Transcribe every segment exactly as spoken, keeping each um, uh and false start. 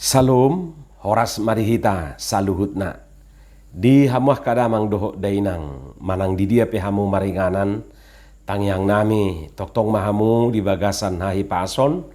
Salom, horas ma di hita saluhutna. Di hamu angka damang dohot dainang, manang di dia pe hamu maringanan, tangiang nami, tongtong ma hamu di bagasan hahipason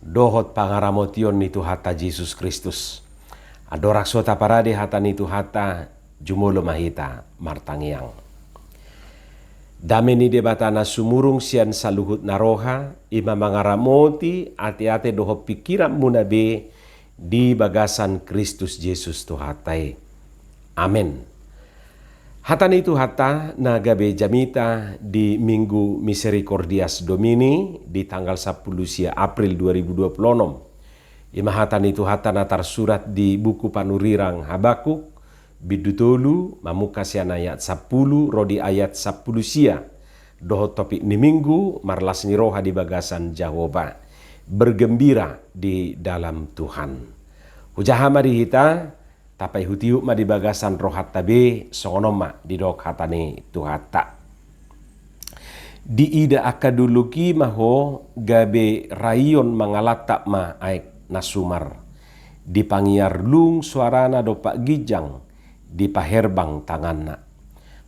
dohot pangaramotion ni Tuhanta Jesus Kristus. Andorang so taparade hata ni Tuhanta, jumolo ma hita martangiang. Dame ni Debata na sumurung sian saluhut na roha, i ma mangaramoti ateate dohot pingkiranmuna be di bagasan Kristus Jesus Tuhanta i. Amen. Hata ni Tuhanta na gabe jamita di Minggu Misericordias Domini di tanggal sampulu sia April dua ribu dua puluh enam. I ma hata ni Tuhanta na tarsurat di buku panurirang Habakuk, bindu tolu, mamungka sian ayat sampulu ro di ayat sampulu sia. Dohot topik ni Minggu, marlas ni roha di bagasan Jahowa. Bergembira di dalam Tuhan. Hujaha ma di hita, tapaihutihut ma di bagasan rohanta be, songon on ma didok hata ni Tuhanta. Diida angka dolok i ma ho, gabe raion mangalantap ma aek na sumar. Dipangiar lung soarana dompak ginjang, dipaherbang tanganna.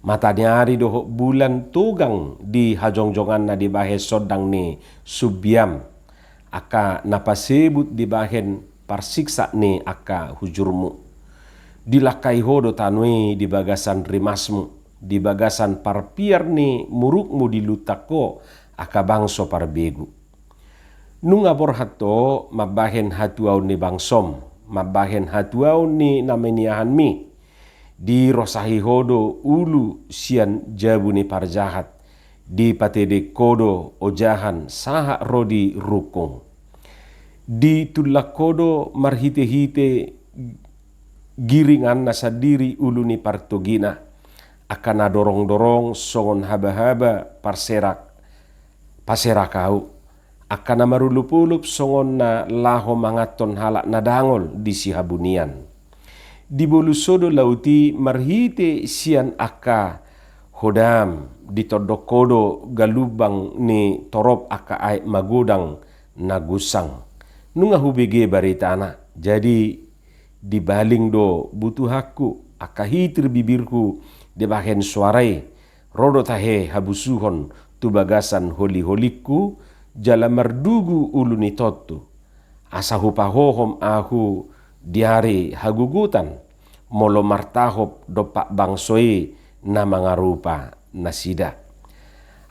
Mata ni ari dohot bulan togang di hajongjonganna dibahen sondang ni sumbiam, angka na pasebut dibahen parsiksa ni angka hujurmu. Dilangkai ho do tano i di bagasan rimasmu, di bagasan parpiar ni murukmu diluntak ho angka bangso parbegu. Nunga borhat ho mambahen hatuaon ni bangsom, mambahen hatuaon ni na miniahanmi. Dirosahi ho do ulu sian jabu ni parjahat, dipatedek ho do ojahan sahat ro di rungkung. Ditulak ho do marhitehite giringanna sandiri ulu ni partogina, angka na dorongdorong songon habahaba parserak, paserak ahu, angka na marolopolop songon na laho manganhon halak na dangol di sihabunian. Dibolus ho do laut i marhite sian angka hodam, ditondok ho do galumbang ni torop angka aek magodang na gunsang. Nunga hubege baritana, jadi dibaling do butuhanku, angka hitir bibirhu dibahen soara i. Ro do tahe habusuhon tu bagasan holiholingku, jala mardugu ulu ni tontu. Asa hupahohom ahu di ari hagogotan, molo martahop dompak bangso i na mangarupa nasida.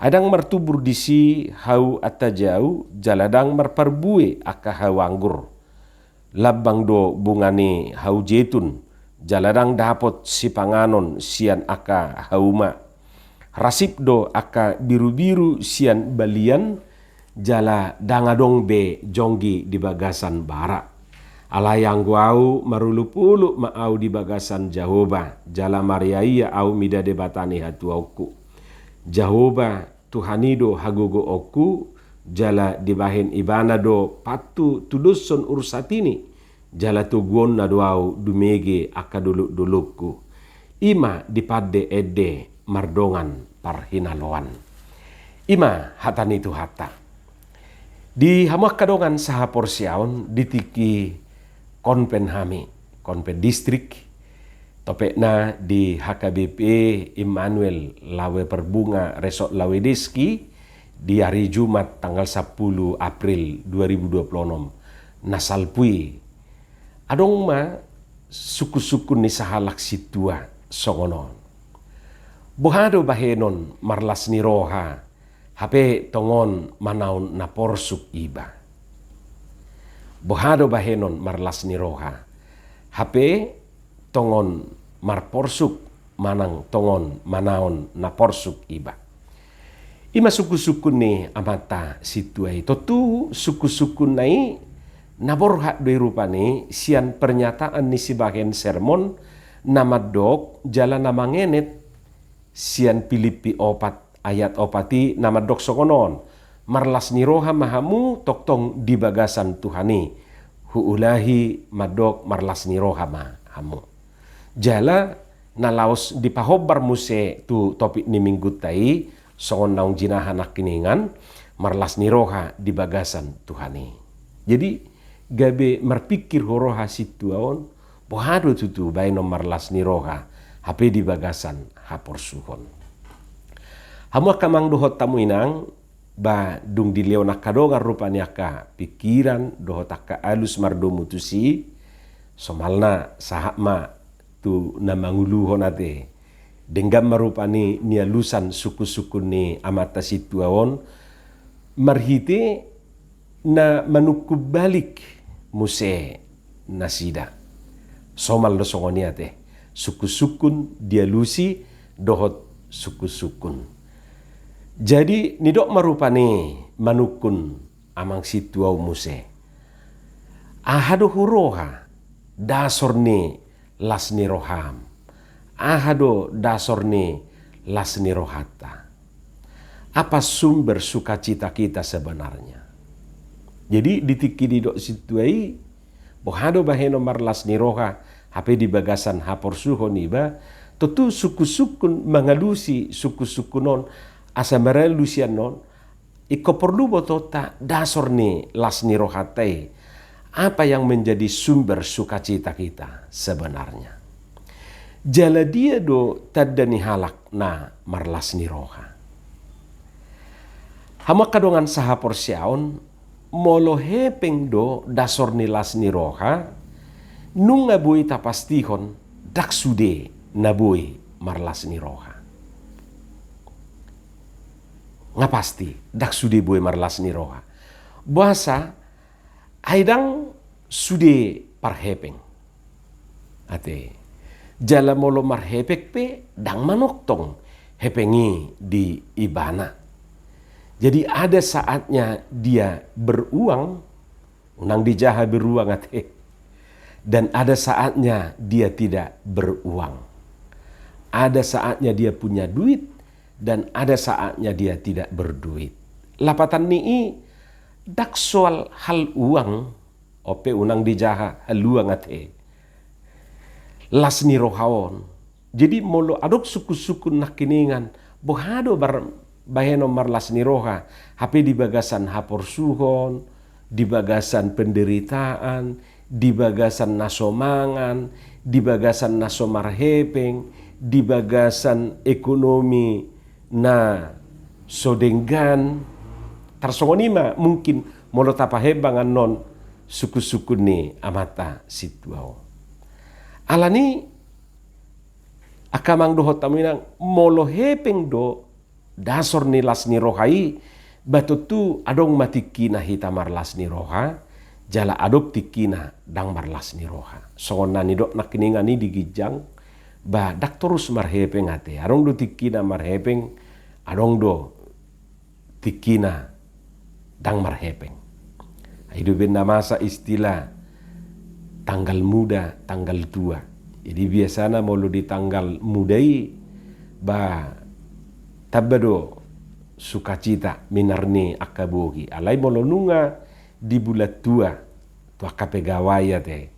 Ai ndang martumbur disi hau antajau, jala ndang marparbue angka hau anggur. Lambang do bunga ni hau jetun, jala ndang dapot sipanganon sian angka hauma. Rasip do angka birubiru sian balian, jala ndang adong be jonggi di bagasan bara. Alai anggo ahu, marolopolop ma ahu di bagasan Jahowa, jala mariaia ahu mida Debata ni hatuaonku. Jahowa, Tuhan i do hagogoonku, jala dibahen Ibana do pantu tudoshon ursatini, jala toguonna do ahu dumege angka dolokdolokku. I ma dipande ende mardongan parhinaloan. I ma hata ni Tuhanta. Di hamu angka dongan sahaporseaon, di tingki konven hami, konven distrik, topetna di H K B P Immanuel Lawe Perbunga Resort Lawe Deski, di ari Jumat tanggal sampulu April dua ribu dua puluh enam na salpu i. Adong ma sungkunsungkun ni sahalak sintua songon on. Boha do bahenon marlas ni roha, hape tongon manaon na porsuk iba? Boha do bahenon marlas ni roha, hape tongon marporsuk manang tongon manaon na porsuk iba? I ma sungkunsungkun ni amanta sintua i. Tontu sungkunsungkunna i na borhat do i rupani sian pernyataan ni sibahen sermon na mandok jala na mangenet sian Pilippi opat ayat opat i, na mandok songon on: Marlas ni roha ma hamu tongtong di bagasan Tuhan i. Huulahi mandok marlas ni roha ma hamu. Jala na laos dipahombar muse tu topik ni minggunta i, songon naung jinaha nangkiningan, marlas ni roha di bagasan Tuhan i. Jadi, gabe marpingkir huroha sintua on, boha do tutu baenon marlas ni roha, hape di bagasan haporsuhon. Hamu angka amang dohot hamu inang, ba dung dilehon angka dongan rupani angka pingkiran dohot angka alus mardomu tusi, somalna sahat ma tu na manguluhon ate. Denggan ma rupani nialusan sungkunsungkun ni amanta sintua on, marhite na manungkun balik muse nasida. Somal do songon i ate, sungkunsungkun dialusi dohot sungkunsungkun. Jadi nidok ma rupani manungkun amang sintua on muse, aha do huroha dasor ni las ni roham? Aha do dasor ni las ni rohanta? Apa sumber sukacita kita sebenarnya? Jadi di tingki nidok sintua i, boha do bahenon marlas ni roha hape di bagasan haporsuhon iba, tontu sungkunsungkun mangalusi sungkunsungkun on, asa maralus sian on, ingkon porlu botoonta dasor ni las ni rohanta i. Apa yang menjadi sumber sukacita kita sebenarnya? Jala dia do tanda ni halak na marlas ni roha? Hamu angka dongan sahaporseaon, molo hepeng do dasor ni las ni roha, nunga boi tapastihon ndang sude na boi marlas ni roha. Nga pasti ndang sude boi marlas ni roha. Boasa? Ai ndang sude parhepeng ate. Jala molo marhepeng pe ndang manongtong hepeng i di ibana. Jadi ada saatnya dia beruang, unang dijaha beruang ate. Dan ada saatnya dia tidak beruang. Ada saatnya dia punya duit, dan ada saatnya dia tidak berduit. Lapatan ni i, ndang soal hal uang, on pe unang dijaha hal uang ate. Las ni roha on. Jadi molo adong sungkunsungkun nangkiningan, boha do bar-, bahenon marlas ni roha, hape di bagasan haporsuhon, di bagasan penderitaan, di bagasan na so mangan, di bagasan na so marhepeng, di bagasan ekonomi na so denggan. Tarsongon i ma mungkin molo tapahembang annon sungkunsungkun ni amanta sintua on. Alani, angka amang dohot hamu inang, molo hepeng do dasor ni las ni roha i, ba tontu adong ma tingkina hita marlas ni roha, jala adong tingkina ndang marlas ni roha. Songon na nidok nangkiningan i di ginjang, ba ndang torus marhepeng ate. Adong do tingkina marhepeng, adong do tingkina ndang marhepeng. I do umbahen na masa istilah tanggal muda, tanggal tua. Jadi biasana molo di tanggal muda i, ba tamba do sukacita minar ni angka bohi. Alai molo nunga di bulan tua, tu angka pegawai ate,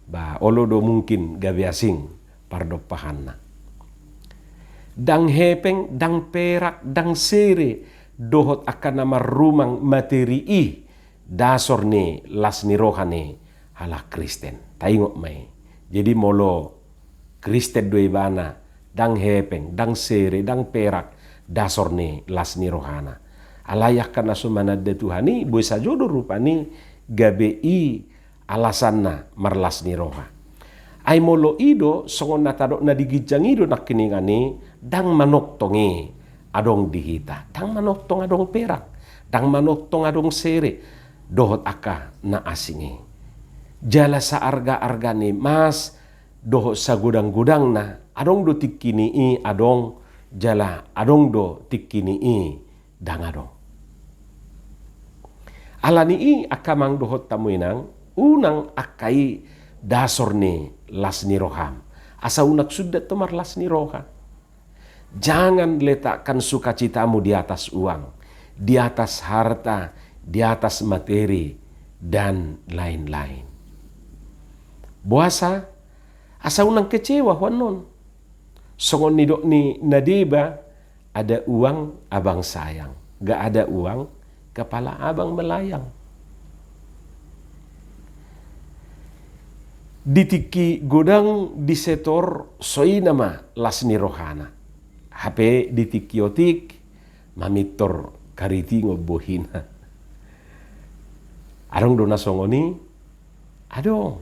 ba olo do mungkin gabe asing pardompahanna. Ndang hepeng, ndang perak, ndang sere dohot angka na marrumang materi i dasor ni las ni roha ni halak Kristen. Taingot ma i. Jadi molo Kristen do ibana, ndang hepeng, ndang sere, ndang perak dasor ni las ni rohana. Alai angka na so mananda Tuhan i, boi sajo do rupani gabe i alasanna marlas ni roha. Ai molo i do, songon na tadok na di ginjang i do nangkiningan i, ndang manongtong i adong di hita. Ndang manongtong adong perak, ndang manongtong adong sere dohot angka na asing i. Jala saarga-arga ni mas dohot sagodang-godangna, adong do tingki ni i adong, jala adong do tingki ni i ndang adong. Alani i angka amang dohot hamu inang, unang angka i dasor ni las ni roham, asa unang sundat ho marlas ni roha. Jangan letakkan sukacitamu di atas uang, di atas harta, di atas materi, dan lain-lain. Boasa? Asa unang kecewa ho annon. Songon nidok ni na deba, ada uang abang sayang, nggak ada uang kepala abang melayang. Di tingki godang disetor, so i nama las ni rohana. Hape di tingki otik mamintor karitingon bohina. Adong do na songon i? Adong.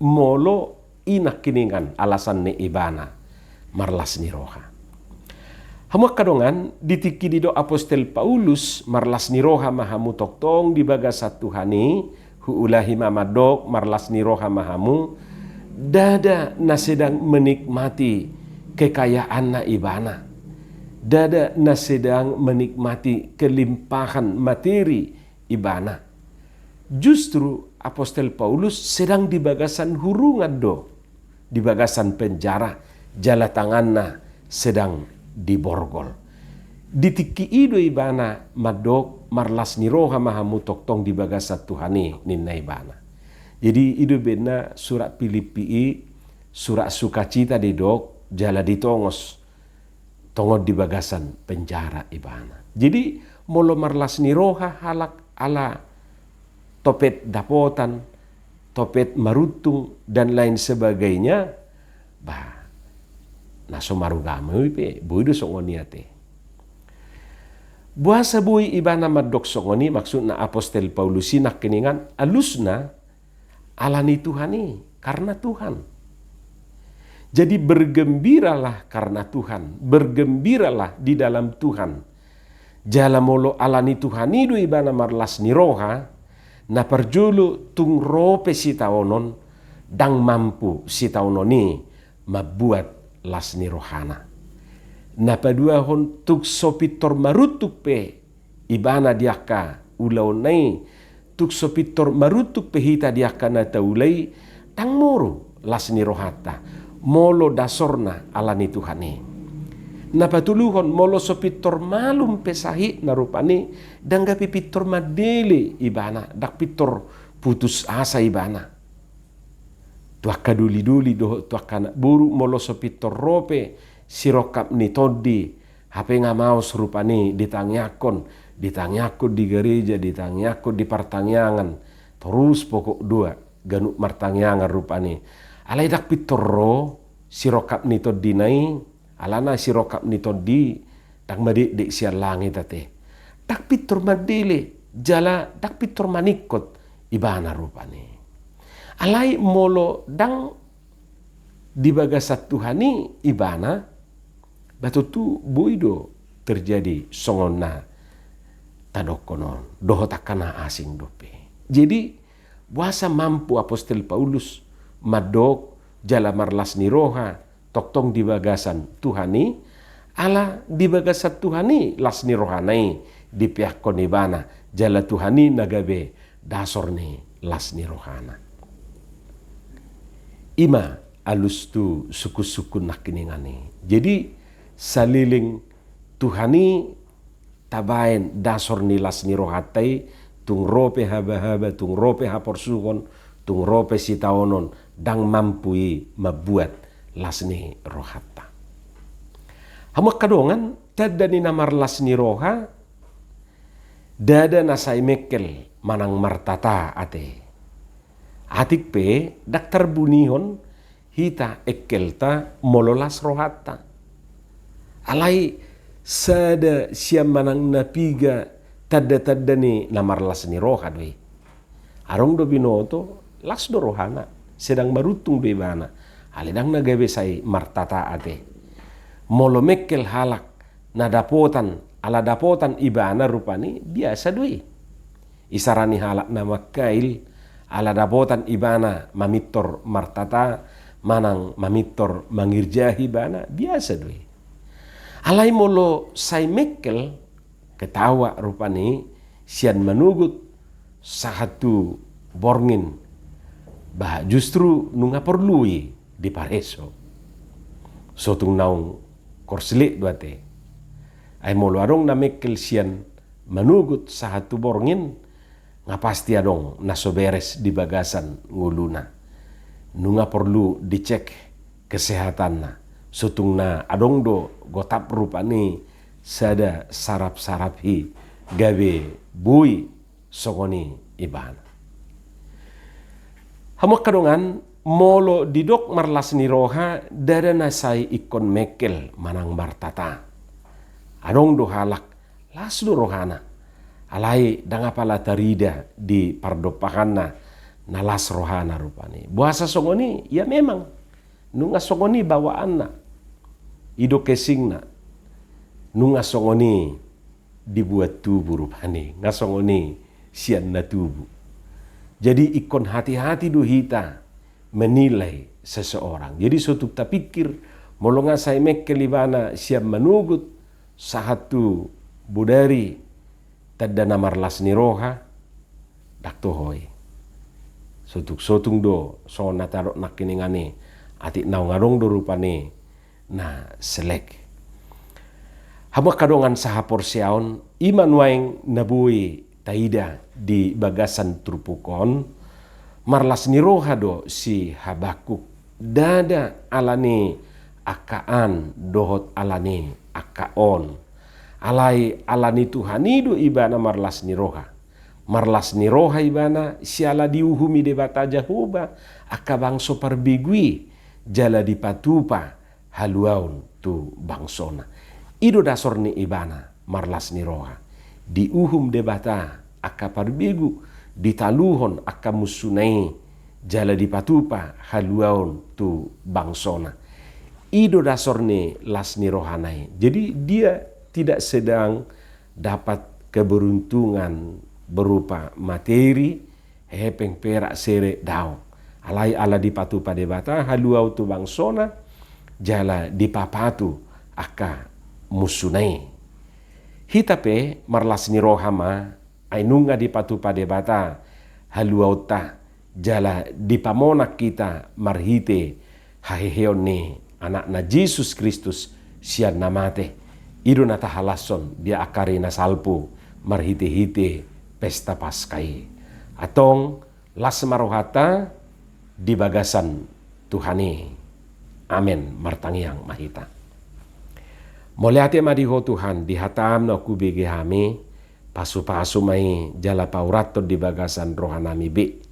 Molo i nangkiningan alasan ni ibana marlas ni roha. Hamu angka dongan, di tingki didok apostel Paulus, "Marlas ni roha ma hamu tongtong di bagasan Tuhan i," huulahi ma mandok, "Marlas ni roha ma hamu," ndada na sedang menikmati kekayaanna ibana, ndada na sedang menikmati kelimpahan materi ibana. Justru apostel Paulus sedang di bagasan hurungan do, di bagasan penjara, jala tanganna sedang diborgol. Di tingki i do ibana mandok, "Marlas ni roha ma hamu tongtong di bagasan Tuhan i," ninna ibana. Jadi i do umbahen surat Pilippi i surat sukacita didok, jala ditongos tongon di bagasan penjara ibana. Jadi molo marlas ni roha halak ala topet dapotan, topet maruntung, dan lain sebagainya, bah, na so marugamo i pe boi do songon i ate. Boasa boi ibana mandok songon i? Maksudna apostel Paulus i nangkiningan, alusna ala ni Tuhan i, karena Tuhan. Jadi bergembiralah karena Tuhan, bergembiralah di dalam Tuhan. Jala molo ala ni Tuhan i do ibana marlas ni roha, na parjolo tung ro pe sitaonon, ndang mampu sitaonon i mambuat las ni rohana. Na paduahon, tung so pintor maruntung pe ibana di angka ulaonna i, tung so pintor maruntung pe hita di angka na taula i, ndang moru las ni rohanta molo dasorna ala ni Tuhan i. Na patoluhon, molo so pintor malum pe sahitna rupani, ndang gabe pintor mandele ibana, ndang pintor putus asa ibana. Tu angka doli-doli dohot tu angka anak boru, molo so pintor ro pe sirongkap ni tondi, hape nga maos rupani ditangiangkon, ditangiangkon di gareja, ditangiangkon di partangiangan, torus pokok dua ganup martangiangan rupani. Alai ndang pintor ro sirongkap ni tondina i, alana sirongkap ni tondi ndang madekdek sian langit ate. Ndang pintor mandele, jala ndang pintor maningkot ibana rupani. Alai molo ndang di bagasan Tuhan i ibana, bah tontu boi do terjadi songon na tadokkon on, dohot angka na asing dope. Jadi boasa mampu apostel Paulus mandok jala marlas ni roha tongtong di bagasan Tuhan i? Ala di bagasan Tuhan i las ni rohana i dipeakkon ibana, jala Tuhan i na gabe dasor ni las ni rohana. I ma alus tu sungkun-sungkun nangkiningan i. Jadi saleleng Tuhan i tabaen dasor ni las ni rohanta i, tung ro pe haba-haba, tung ro pe haporsuhon, tung ro pe sitaonon, ndang mampu i mambuat las ni rohanta. Hamu angka dongan, tanda ni na marlas ni roha, ndada na sai mengkel manang martata ate. Atik pe ndang tarbunihon hita engkelta molo las rohanta. Alai sada sian manang na piga tanda-tanda ni na marlas ni roha do i. Adong do binoto las do rohana, sedang maruntung do ibana, alai ndang na gabe sai martata ate. Molo mengkel halak na dapotan, ala dapotan ibana rupani, biasa do i. Isarani halak na mangkail, ala dapotan ibana mamintor martata manang mamintor mangirjahi ibana, biasa do i. Alai molo sai mengkel, ketawa rupani, sian manogot sahat tu borngin, bah justru nunga porlu i dipareso. So tung naung korslet do ate. Ai molo adong na mengkel sian manogot sahat tu borngin, nga pasti adong na so beres di bagasan ngoluna. Nunga porlu dicek kesehatanna. So tung na adong do gotap rupani sada sarap-sarap i gabe boi songon i ibana. Hamu angka dongan, Molo didok marlas ni roha, ndada na sai ingkon mengkel manang martata. Adong do halak las do rohana, alai ndang apala tarida di pardompakanna na las rohana rupani. Boasa songon i? Ya memang, nunga songon i bawaanna, i do casingna, nunga songon i dibuat tubu rupani, nga songon i sian na tubu. Jadi ingkon hati-hati do hita menilai seseorang. Jadi so tung tapikir, molo nga sai mengkel ibana sian manogot sahat tu bodari, tanda na marlas ni roha? Ndang toho i. Sotung-sotung do songon na tadok nangkiningan i, atik naung adong do rupani na selek. Hamu angka dongan sahaporseaon, i ma nuaeng na boi taida di bagasan turpuk on. Marlas ni roha do si Habakuk, ndada ala ni angka an dohot ala ni angka on, alai ala ni Tuhan i do ibana marlas ni roha. Marlas ni roha ibana siala diuhumi Debata Jahowa angka bangso parbegu i, jala dipatupa haluaon tu bangsona. I do dasor ni ibana marlas ni roha. Diuhum Debata angka parbegu, ditaluhon angka musuna i, jala dipatupa haluaon tu bangsona. I do dasor ni las ni rohana i. Jadi dia tidak sedang dapat keberuntungan berupa materi, hepeng, perak, sere, daong. Alai ala dipatupa Debata haluaon tu bangsona, jala dipapatu angka musuna i. Hita pe marlas ni roha ma, ai nunga dipatupa Debata haluaonta, jala dipamonang hita marhite haheheon ni Anakna Jesus Kristus sian na mate. I do na tahalashon di angka ari na salpu marhite-hite pesta Paska i. Antong, las ma rohanta di bagasan Tuhan i. Amen. Martangiang ma hita. Mauliate ma di Ho Tuhan, di hataM na hubege hami, pasu-pasu ma i jala paurathon di bagasan rohanami be,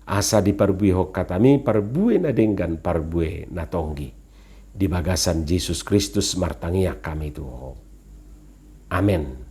asa diparbuehon hatami parbue na denggan, parbue na tonggi. Di bagasan Jesus Kristus martangiang hami tu Ho. Amen.